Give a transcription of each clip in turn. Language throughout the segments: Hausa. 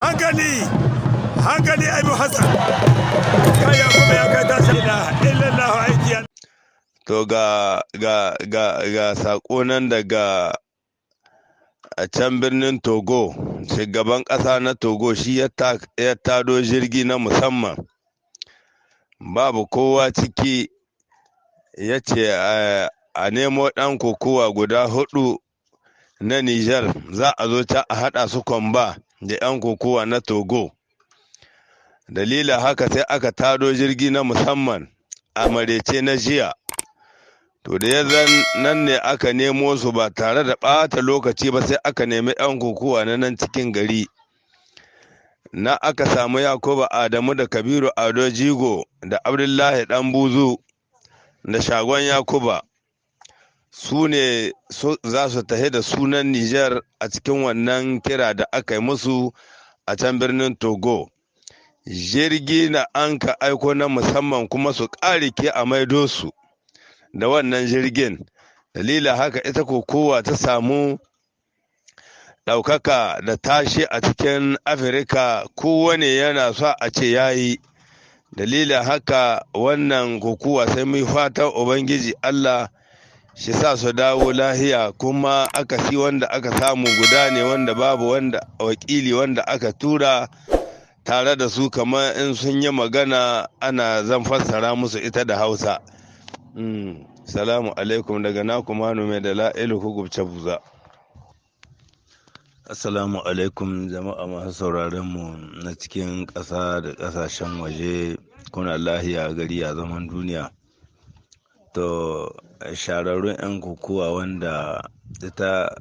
Hankali, hankali, Abu Hassan kaya kuma ya kai tashi ila illallahu aiki. To, ga saƙo nan daga a can birnin Togo. Shugaban ƙasa na Togo shi ya tado jirgi na musamman, babu kowa ciki, ya ce a nemo ɗan kokowa guda hudu na Nijar, za a zo ta a haɗa su combat da 'yan kokowa na Togo. Dalilin haka sai aka tado jirgi na musamman a marece na jiya. To, da ya zan nan ne aka nemo su ba tare da ɓata lokaci ba, sai aka nemi 'yan kokowa na nan cikin gari na, aka samu Yakubu Adamu da Kabiru Ado Jigo da Abdullahi Dan Buzu da Shagon Yakuba. Su ne za su tafi da sunan Nijar a cikin wannan kira da aka yi musu a can birnin Togo. Jirgi na an ka aiko na musamman kuma su ƙarike a maido su da wannan jirgin. Dalilin haka ita kokowa ta samu ɗaukaka da tashi a cikin Afirka, kowane yana so a ce yayi. Dalilin haka wannan kokowa sai mu fatan Ubangiji Allah shi sa su dawo lahiya. Kuma akasi wanda aka samu guda ne, wanda babu wanda wakili wanda aka tura tare da su, kamar in sun yi magana ana zan fassara musu ita da Hausa. Salamu alaikum daga naku Manu mai da la'ilu kugubce buza. Assalamu alaikum jama'a masu sauraron mu na cikin ƙasa da ƙasashen waje. Kuna lahiya? Gari ya zaman duniya? To, shahararrun 'yan kokowa wanda ita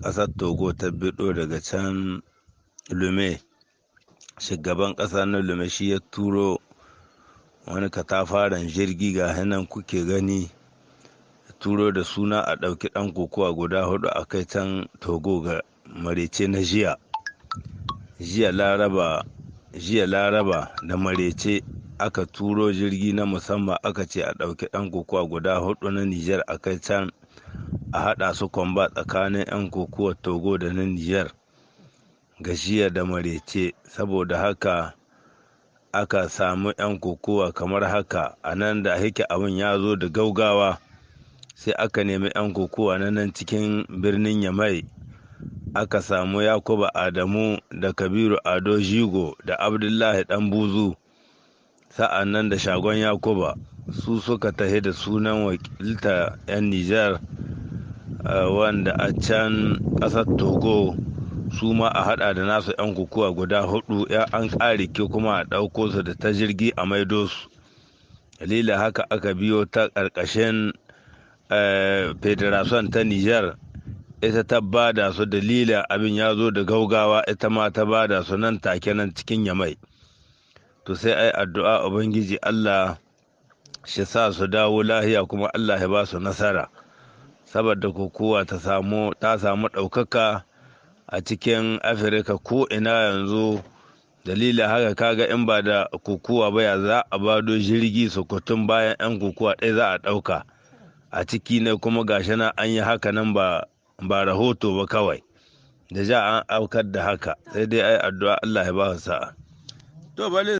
ƙasar Togo ta biɗo daga can Lume, shugaban ƙasa na Lume shi ya turo wani katafaren jirgi, ga nan kuke gani, turo da suna a ɗauki ɗan kokowa guda hudu a kai can Togo ga marece na jiya. Jiya Laraba, jiya Laraba da marece aka turo jirgi na musamman, aka ce a ɗauki ɗan kokowa guda hudu na Nijar a kai can a haɗa su combat tsakanin 'yan kokowar Togo da na Nijar ga jiya da marece. Saboda haka aka samu 'yan kokowa kamar haka. A nan da yake abin ya zo da gaugawa, sai aka nemi 'yan kokowa na nan cikin birnin Yamai. Aka samu Yakuba Adamu da Kabiru Ado Jigo da Abdullahi Dan Buzu, sa'an nan da Shagon Yakuba. Su suka tahi da sunan wakilta 'yan Nijar wanda a can ƙasar Togo, su ma a hada da nasu 'yan kokowa guda hudu, ya an ke kuma a ɗauko su da ta jirgi a maido su. Dalilin haka aka biyo ta ƙarƙashin Fédération ta Nijar, ita ta bada su. Dalilin abin ya zo da gaugawa, ita ma ta bada su nan take nan cikin Yamai. To, sai ai addu'a, Ubangiji Allah shi sa su dawo lahiya, kuma Allah ya ba su nasara, saboda kokowa ta samu ɗaukaka a cikin Afirka ko ina yanzu. Dalilin haka kaga in ba da kokowa ba, ya za a bado jirgi sukutun bayan 'yan kokowa ɗaya za a ɗauka a ciki ne? Kuma gashi nan an yi haka nan, ba rahoto ba kawai da ja an aukar da haka. Sai dai ai addu'a, Allah ya ba su sa'a. To bale.